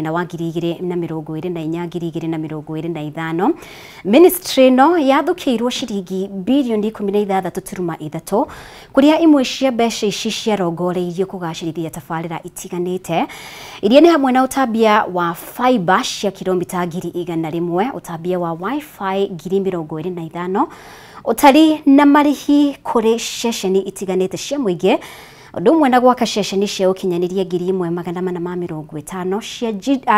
Na wa 2024 2025 ministry no yathukirwo ciringi bilioni 16.3 kuria imwe cia mbeca ici ciarongoreirio kugacirithia tabarira itiganite iria ni hamwe na utambia wa fiber cia kilomita 100,000, utambia wa wifi 25,000, utari na marihi kuri ceceni itiganite cia muingi, undu umwe na gwaka ceceni cia ukinyaniria 1450 cia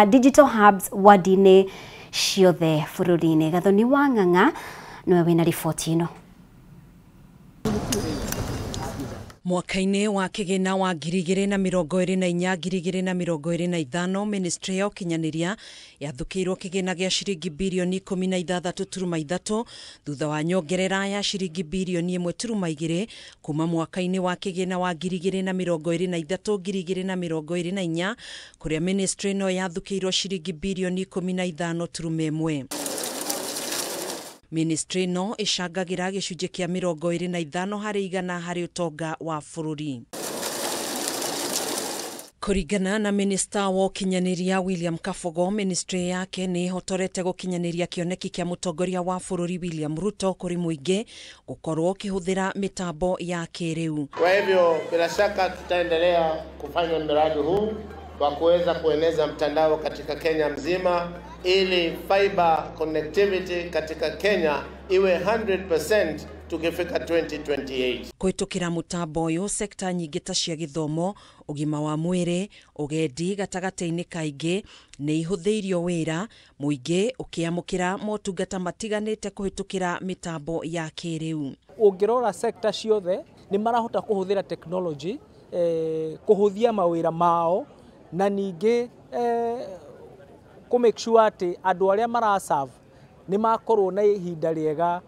digital hubs wadi-ini ciothe bururi-ini. Gathoni wa Ng'ang'a niwe wina riboti ino. Mwaka-inĩ wa kĩgĩna wa 2024 2025 ministry ya ũkinyanĩria yathũkĩirwo kĩgĩna gĩa ciringi bilioni 16.3 thutha wa nyongerera ya ciringi bilioni 1.2 kuma mwaka-inĩ wa kĩgĩna wa 2023 2024 kũrĩa ministry no yathũkĩirwo ciringi bilioni 15.1. Ministry no ĩcangagĩra gĩcunjĩ kĩa 25 harĩ igana harĩ ũtonga wa bũrũri. Kũringana na minista wa ũkinyanĩria William Kabogo, ministry yake nĩ ĩhotorete gũkinyanĩria kĩoneki kĩa mũtongoria wa bũrũri William Ruto kũrĩ mũingĩ gũkorwo ũkĩhũthĩra mĩtambo ya kĩrĩu. Kwa hivyo bila shaka tutaendelea kufanya mradi huu wa kuweza kueneza mtandao katika Kenya mzima ili fiber connectivity katika Kenya iwe 100% tukifika 2028. Kũhĩtũkĩra mũtambo ũyũ sekta nyingĩ ta cia gĩthomo, ũgima wa mwĩrĩ, ũgendi gatagatĩ-inĩ kaingĩ nĩ ihũthĩirio wĩra mũingĩ ũkĩamũkĩra motungata matiganĩte kũhĩtũkĩra mĩtambo ya kĩrĩu. Ũngĩrora sekta ciothe nĩ marahota kũhũthĩra technology kũhũthia mawĩra mao na ningĩ kũ make sure atĩ andũ arĩa maraserve nĩ makorwo na ihinda rĩega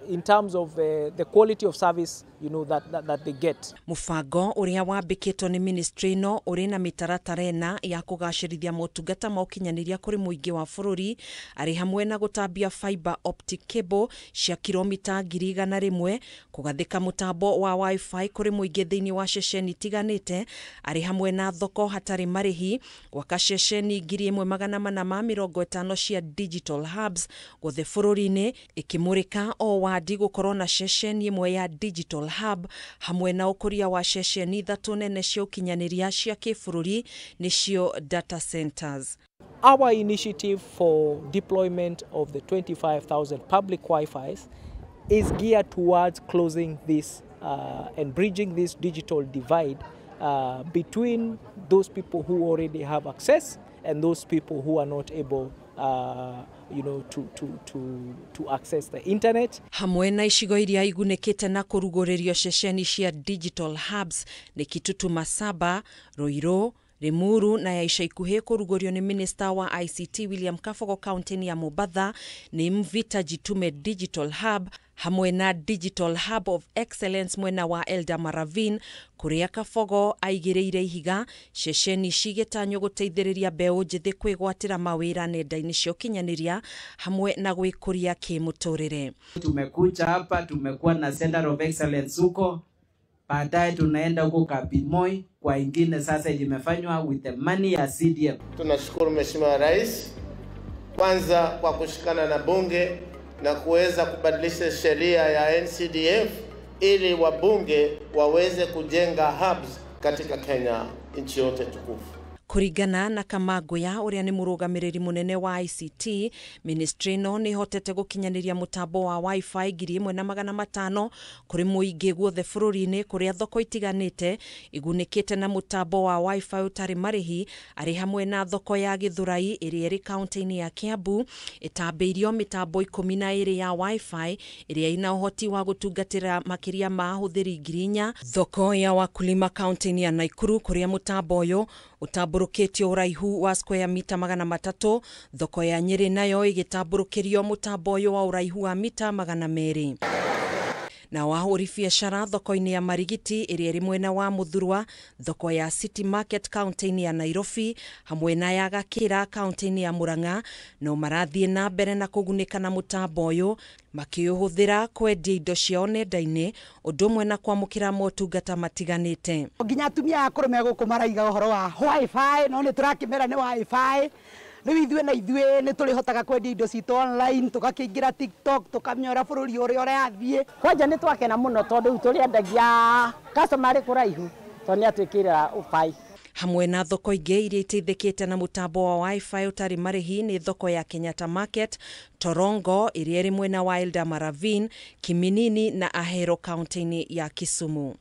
in terms of the quality of service, you know, that they get. Mũbango ũrĩa wambĩkĩtwo nĩ ministry no ũrĩ na mĩtaratara ĩna ya kũgacĩrithia motungata ma ũkinyanĩria kũrĩ mũingĩ wa bũrũri arĩ hamwe na gũtambia fiber optic cable cia kilomita 100,000, kũgathĩka mũtambo wa wifi kũrĩ mũingĩ thĩinĩ wa ceceni itiganĩte arĩ hamwe na thoko hatarĩ marĩhi, gwaka ceceni 1450 cia digital hubs guothe bũrũri-inĩ ĩkĩmũrĩka o wadi gũkorwo na ceceni ĩmwe ya digital hub hamwe na ũkũria wa ceceni 3 nene cia ũkinyanĩria cia kĩbũrũri nĩcio data centers. Our initiative for deployment of the 25,000 public Wi-Fis is geared towards closing this and bridging this digital divide between those people who already have access and those people who are not able you know, to access the internet. Hamwe na icigo iria igunĩkĩte na kũrugũrĩrio ceceni cia digital hubs nĩ Kitutu Masaba, Ruiru, Limuru na ya ica ikuhĩ kũrugũrio nĩ minista wa ICT William Kabogo kaunti-inĩ ya Mombatha nĩ Mvita Jitume Digital Hub hamwe na Digital Hub of Excellence mwena wa Eldama Ravine kũrĩa Kabogo aigĩrĩire ihiga ceceni cigĩtanywo gũteithĩrĩria mbeũ njĩthĩ kwĩgwatĩra mawĩra nenda-inĩ cia ũkinyanĩria hamwe na gwĩkũria kĩmũtũrĩre. Tumekuja hapa, tumekuwa na Center of Excellence huko, baadaye tunaenda huko Kapimoi kwa ingine sasa imefanywa with the money ya CDF. Tunashukuru Mheshimiwa Rais kwanza kwa kushikana na bunge na kuweza kubadilisha sheria ya NCDF ili wabunge waweze kujenga hubs katika Kenya nchi yote tukufu. Kũringana na Kamagoya ũrĩa nĩ mũrũgamĩrĩri mũnene wa ICT, ministry no nĩ ĩhotete gũkinyanĩria mũtambo wa wifi 1500 kũrĩ mũingĩ guothe bũrũri-inĩ kũrĩa thoko itiganĩte igunĩkĩte na mũtambo wa wifi ũtarĩ marĩhi arĩ hamwe na thoko ya Gĩthũrai ĩrĩa ĩrĩ kaunti-inĩ ya Kiambu ĩtambĩirio mĩtambo 12 ya wifi ĩrĩa ĩna ũhoti wa gũtungatĩra makĩria ma ahũthĩri 4,000, thoko ya Wakulima kaunti-inĩ ya Nakuru kũrĩa mũtambo ũyũ ũtambũrũkĩtio ũraihu wa square mita 300, thoko ya Nyeri nayo ĩgĩtambũrũkĩrio mũtambo ũyũ wa ũraihu wa mita 200. Na ahũri biacara thoko-inĩ ya Marigiti ĩrĩa ĩrĩ mwena wa Muthurwa, thoko ya City Market kaunti-inĩ ya Nairobi hamwe na ya Gakira kaunti-inĩ ya Murang'a no marathiĩ na mbere na kũgunĩka na mũtambo ũyũ makĩũhũthĩra kwendia indo ciao nenda-inĩ ũndũ ũmwe na kwamũkĩra motungata matiganĩte. Nginya atumia akũrũ me gũkũ maraiga ũhoro wa wifi, no nĩ tũrakĩmera nĩ wifi. Rĩu ithuĩ na ithuĩ nĩ tũrĩhotaga kwendia indo citũ online, tũgakĩingĩra TikTok, tũkamĩora bũrũri ũrĩa ũrathiĩ. Kwanja nĩ twakena mũno tondũ rĩu tũrĩendagia customer arĩ kũraihu tondũ nĩ atwĩkĩrĩra wifi. Hamwe na thoko ingĩ iria iteithĩkĩte na mũtambo wa wifi ũtarĩ marĩhi nĩ thoko ya Kenyatta Market, Torongo ĩrĩa ĩrĩ mwena wa Eldama Ravine, Kiminini na Ahero kaunti-inĩ ya Kisumu.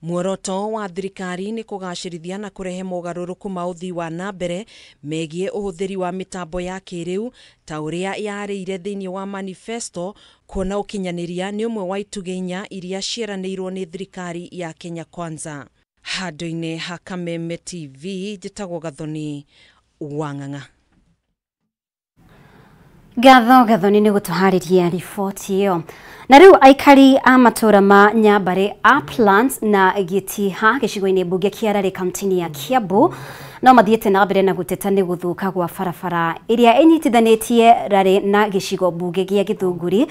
Muoroto wa thirikari nĩ kũgacĩrithia na kũrehe mogarũrũku ma ũthii wa na mbere megiĩ ũhũthĩri wa mĩtambo ya kĩrĩu ta ũrĩa yarĩire thĩinĩ wa manifesto, kuona ũkinyanĩria nĩ ũmwe wa itugĩ inya iria ciĩranĩirwo nĩ thirikari ya Kenya Kwanza. Handũ-inĩ ha Kameme TV, njĩtagwo Gathoni Wang'ang'a. Ngatho Gathoni nĩ gũtũharĩria riboti ĩyo. Na rĩu aikari a matũra ma Nyambari, Uplands na Gĩtiha gĩcigo-inĩ mbunge kĩa Rari kaunti-inĩ ya Kiambu no mathiĩte na mbere na gũteta nĩ gũthũka gwa barabara ĩrĩa ĩnyitithanĩtie Rari na gĩcigo mbunge gĩa Gĩthũngũri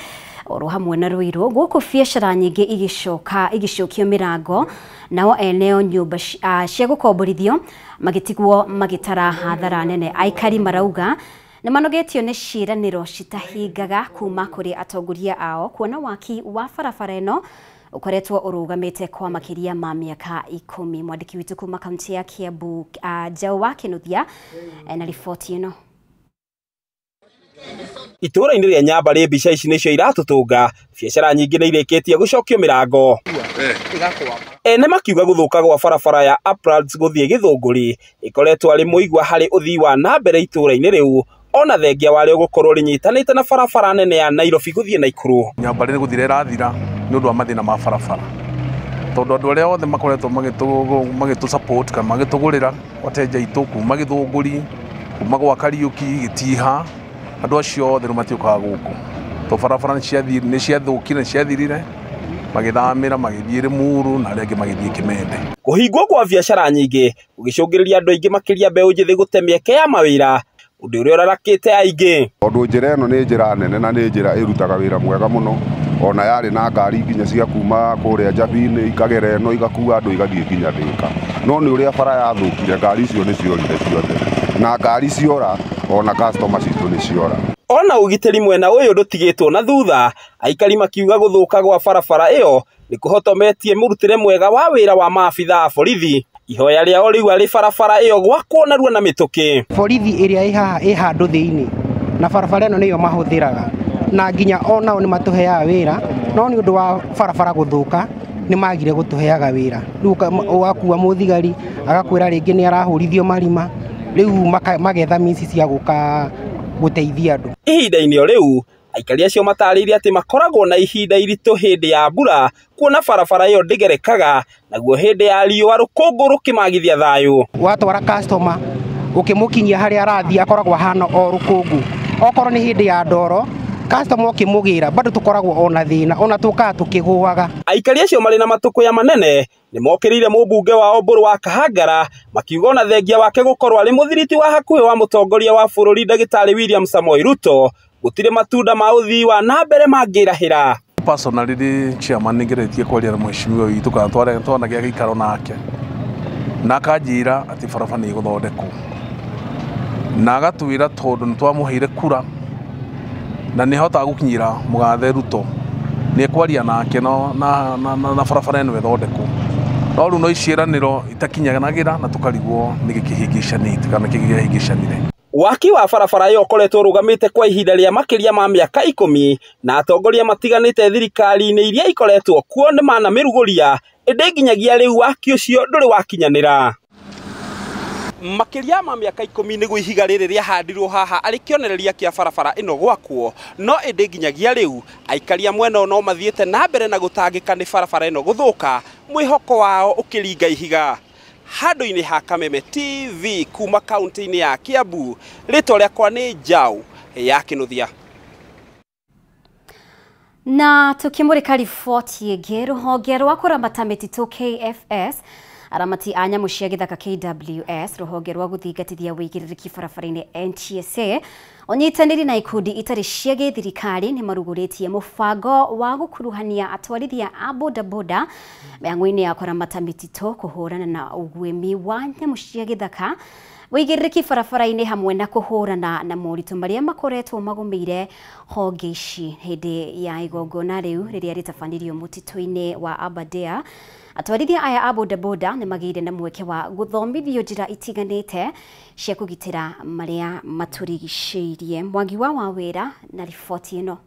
oro hamwe na Ruiru, gũkũ biacara nyingĩ igĩcokio mĩrango nao eneo nyũmba cia gũkomborithio magĩtigwo magĩtara hathara nene. Aikari marauga nĩ manogetio nĩ ciĩranĩro citahingaga kuma kũrĩ atongoria ao, kuona waki wa barabara ĩno ũkoretwo ũrũgamĩte kwa makĩria ma mĩaka 10. Mwandĩki witũ kuma kaunti ya Kiambu, Njaũ wa Kĩnuthia, na riboti ĩno. Itũũra-inĩ rĩa Nyambarĩ mbica ici nĩcio iratũtũnga, biacara nyingĩ nĩ irĩkĩtie gũcokio mĩrango. Ene makiuga gũthũka gwa barabara ya Uplands gũthiĩ Gĩthũngũri ĩkoretwo arĩ mũigua harĩ ũthii wa na mbere itũũra-inĩ rĩu, ona thengia warĩo gũkorwo rĩnyitanĩte na barabara nene ya Nairobi gũthiĩ Naikuru. Nyambarĩ nĩ gũthira ĩrathira nĩ ũndũ wa mathĩna ma barabara, tondũ andũ arĩa othe makoretwo magĩtũ support kana magĩtũgũrĩra wateja aitũ kuma Gĩthũngũri, kuma gwa Kariũki, Gĩtiha, andũ acio othe rĩu matiũkaga gũkũ tondũ barabara nĩ ciathũkire, nĩ ciathirire, magĩthamĩra magĩthiĩ Limuru na arĩa angĩ magĩthiĩ Kĩmende. Kũhingwo kwa biacara nyingĩ gũgĩcũngĩrĩria andũ aingĩ makĩria mbeũ njĩthĩ gũte mĩeke ya mawĩra, ũndũ ũrĩa ũrarakĩte aingĩ. Tondũ njĩra ĩno nĩ njĩra nene na nĩ njĩra ĩrutaga wĩra mwega mũno, ona yarĩ na ngari nginya cia kuma kũrĩa Njabinĩ ikagera ĩno igakua andũ igathiĩ nginya Thĩka, no nĩ ũrĩa bara yathũkire ngari icio nĩ ciorire ciothe, na ngari ciora ona customer citũ nĩ ciora. Ona ũgitĩri mwena ũyũ ndũtigĩtwo na thutha, aikari makiuga gũthũka gwa barabara ĩyo nĩ kũhotometie mũrutĩre mwega wa wĩra wa maabitha a borithi. Ihoya rĩao rĩu arĩ barabara ĩyo gwakwo narua na mĩtũkĩ. Borithi ĩrĩa ĩ haha ĩ handũ thĩinĩ na barabara ĩno nĩyo mahũthĩraga, na nginya onao nĩ matũheaga wĩra, no nĩ ũndũ wa barabara gũthũka nĩ magire gũtũheaga wĩra. Rĩu ũgakua mũthigari agakwĩra rĩngĩ nĩ arahũrithio marima, rĩu magetha misi cia gũka gũteithia andũ. Ihinda-inĩ o rĩu aikari acio matarĩirie atĩ makoragwo na ihinda iritũ hĩndĩ ya mbura, kuona barabara ĩyo ndĩgerekaga, naguo hĩndĩ ya riũa rũkũngũ rũkĩmagithia thayũ. Watwara customer ũkĩmũkinyia harĩa arathiĩ akoragwo ahana o rũkũngũ, okorwo nĩ hĩndĩ ya ndoro customer ũkĩmũgĩra bado tũkoragwo ona thĩna, ona tũkaga tũkĩgũaga. Aikari acio marĩ na matũkũya manene nĩ mokĩrĩire mũmbunge wao Mbũrũ wa Kahangara makiuga ona thengia wake gũkorwo arĩ mũthiriti wa hakuhĩ wa mũtongoria wa bũrũri Ndagĩtarĩ William Samoei Ruto, gũtirĩ matunda ma ũthii wa na mbere mangĩrahĩra. Personally ndĩ chairman nĩ ngeretie kwaria na mheshimiwa witũ kana twanagĩa gĩikaro nake, na akanjĩra atĩ barabara nĩ ĩgũthondekwo, na agatwĩra tondũ nĩ twamũheire kura na nĩ ahotaga gũkinyĩra mũgathe Ruto, nĩ ekwaria nake na barabara ĩno ĩthondekwo. No rĩu no iciĩranĩro itakinyanagĩra na tũkarigwo nĩ gĩkĩhĩngĩcanĩte kana kĩhĩngĩcanire. Waki wa barabara ĩyo ũkoretwo ũrũgamĩte kwa ihinda rĩa makĩria ma mĩaka 10, na atongoria matiganĩte thirikari-inĩ iria ikoretwo kuo nĩ manamĩrugũria, ĩndĩ nginyagia rĩu waki ũcio ndũrĩ wakinyanĩra. Makĩria ma mĩaka 10 nĩguo ihiga rĩrĩ rĩahandirwo haha arĩ kĩonereria kĩa barabara ĩno gwakwo, no ĩndĩ nginyagia rĩu aikari a mwena no mathiĩte na mbere na gũtangĩka nĩ barabara ĩno gũthũka, mwĩhoko wao ũkĩringa ihiga. Handũ-inĩ ha Kameme TV kuma kaunti-inĩ ya Kiambu, rĩtwa rĩakwa nĩ Njaũ ya Kĩnuthia. Na tukimurika riboti ĩngĩ, rũhonge rwa kũramata mĩtitũ KFS, aramati a nyamũ cia gĩthaka KWS, rũhonge rwa gũthingatithia wĩigĩrĩrĩki barabara-inĩ NTSA, ũnyitanĩri na ikundi itarĩ cia gĩthirikari nĩ marugũrĩtie mũbango wa gũkuruhania atwarithia a bodaboda mĩhang'o-inĩ ya kũramata mĩtitũ, kũhũrana na ũguĩmi wa nyamũ cia gĩthaka, wĩigĩrĩrĩki barabara-inĩ hamwe na kũhũrana na moritũ marĩa makoretwo magũmĩire honge ici. Hĩndĩ ya igongona rĩu rĩrĩa rĩtabanirio mũtitũ-inĩ wa Aberdare, atwarithia aya a bodaboda nĩ magĩire na mweke wa gũthomithio njĩra itiganĩte cia kũgitĩra marĩa matũrigicĩirie. Mwangi wa Wawĩra na riboti ĩno.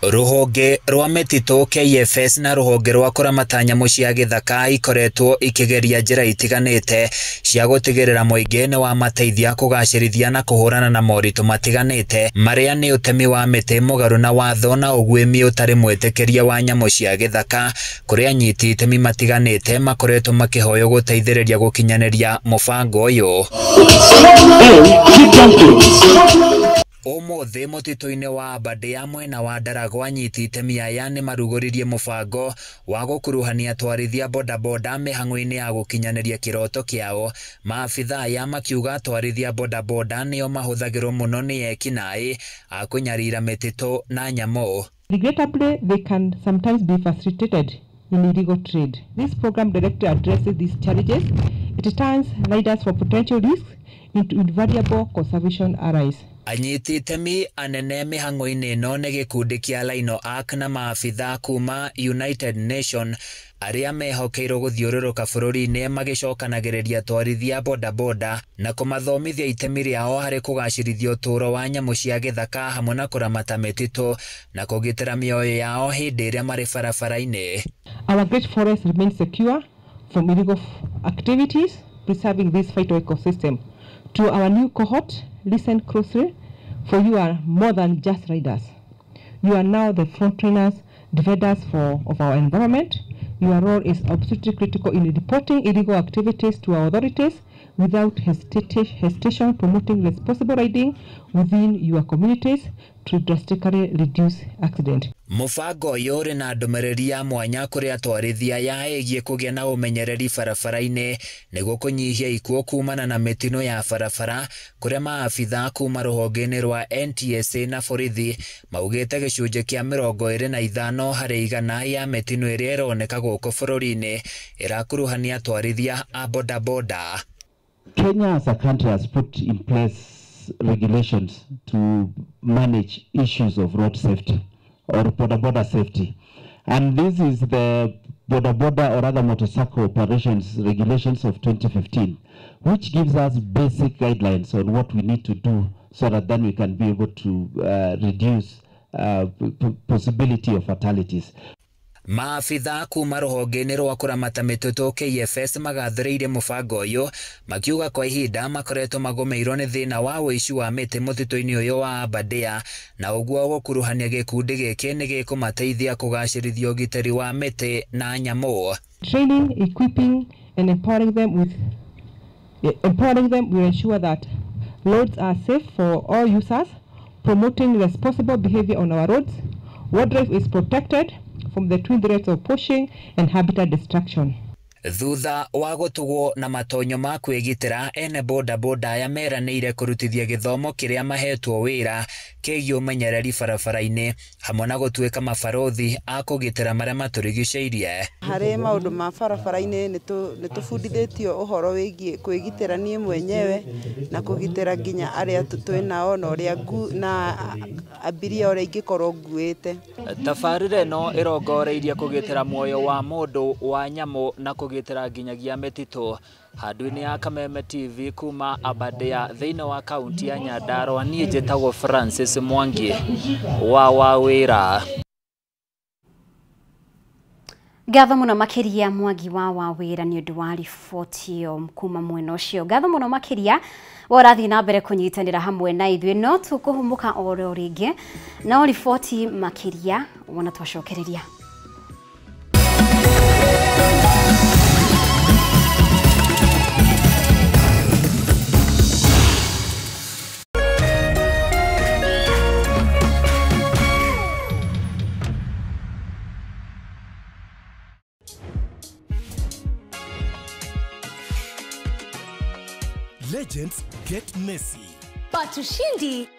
Rũhonge rwa mĩtitũ KFS na rũhonge rwa kũramata nyamũ cia gĩthaka ikoretwo ikĩgeria njĩra itiganĩte cia gũtigĩrĩra mũingĩ nĩ wamateithia kũgacĩrithia na kũhũrana na moritũ matiganĩte marĩa nĩ ũtemi wa mĩtĩ mũgarũ na watho na ũguĩmi ũtarĩ mwĩtĩkĩrie wa nyamũ cia gĩthaka, kũrĩa anyiti itemi matiganĩte makoretwo makĩhoywo gũteithĩrĩria gũkinyanĩria mũbango ũyũ. Ũmũthĩ mũtitũ-inĩ wa Aberdare mwena wa Ndaragwa, anyiti itemi aya nĩ marugũririe mũbango wa gũkuruhania atwarithia bodaboda mĩhang'o-inĩ ya gũkinyanĩria kĩroto kĩao. Maabitha aya makiuga atwarithia bodaboda nĩo mahũthagĩrwo mũno nĩ ekinaĩ a kũnyarira mĩtitũ na nyamũ. Regrettably, they can sometimes be facilitated in illegal trade. This program directly addresses these challenges. It turns riders for potential risks into invaluable conservation allies. Anyiti itemi anene mĩhang'o-inĩ ĩno nĩ gĩkundi kĩa Rhino Ark na maabitha kuma United Nation arĩa mehokeirwo gũthiũrũrũka bũrũri-inĩ magĩcokanagĩrĩria atwarithia bodaboda na kũmathomithia itemi rĩao harĩ kũgacĩrithia ũtũũro wa nyamũ cia gĩthaka hamwe na kũramata mĩtitũ na kũgitĩra mĩoyo yao hĩndĩ ĩrĩa marĩ barabara-inĩ. Our great forest remains secure from illegal activities, preserving this vital ecosystem. To our new cohort, listen closely, for you are more than just riders. You are now the frontrunners, defenders of our environment. Your role is absolutely critical in reporting illegal activities to our authorities without hesitation, promoting responsible riding within your communities to drastically reduce accidents. Mũbango ũyũ ũrĩ na ndũmĩrĩri ya mwanya kũrĩ atwarithia ya ĩgiĩ kũgĩa na ũmenyereri barabara-inĩ nĩguo kũnyihia ikuũ kumana na mĩtino ya barabara, kũrĩa maabitha kuma rũhonge-inĩ rwa NTSA na borithi maugĩte gĩcunjĩ kĩa 25 harĩ igana ya mĩtino ĩrĩa ĩroneka gũkũ bũrũri-inĩ ĩrakuruhania atwarithia a bodaboda. Kenya as a country has put in place regulations to manage issues of road safety or boda boda safety. And this is the boda boda or other motorcycle operations regulations of 2015, which gives us basic guidelines on what we need to do so that then we can be able to reduce possibility of fatalities. Maabitha kuma rũhonge-inĩ rwa kũramata mĩtitũ KFS magathĩrĩirie mũbango ũyũ makiuga kwa ihinda makoretwo magũmĩirwo nĩ thĩna wa ũici wa mĩtĩ mũtitũ-inĩ ũyũ wa Aberdare, na ũguo gũkuruhania gĩkundi gĩkĩ nĩ gĩkũmateithia kũgacĩrithia ũgitĩri wa mĩtĩ na nyamũ. Training, equipping and empowering them will ensure that roads are safe for all users, promoting responsible behavior on our roads. Wildlife is protected from the twin threats of poaching and habitat destruction. Thutha wa gũtugwo na matonyo ma kwĩgitĩra, ene bodaboda aya meranĩire kũrutithia gĩthomo kĩrĩa mahetwo wĩra kĩgiĩ ũmenyereri barabara-inĩ hamwe na gũtuĩka mabarũthi a kũgitĩra marĩa matũrigicĩirie. Harĩ maũndũ ma barabara-inĩ nĩ tũbundithĩtio ũhoro wĩgiĩ kwĩgitĩra niĩ mwenyewe na kũgitĩra nginya arĩa twĩ nao na ũrĩa na abiria ũrĩa ingĩkorwo nguĩte. Tabarĩra ĩno ĩrongoreirie kũgitĩra muoyo wa mũndũ, wa nyamũ na kũgitĩra nginyagia mĩtitũ. Handũ-inĩ ya Kameme TV kuma Aberdare thĩinĩ wa kaunti ya Nyandarua, niĩ njĩtagwo Francis Mwangi wa Wawĩra. Ngatho mũno makĩria Mwangi wa Wawĩra nĩ ũndũ wa riboti ĩyo kuma mwena ũcio. Ngatho mũno makĩria we ũrathiĩ na mbere kũnyitanĩra hamwe na ithuĩ, no tũkũhũmũka oro rĩngĩ no riboti makĩria wona twacokereria. Agents get messy. But ushindi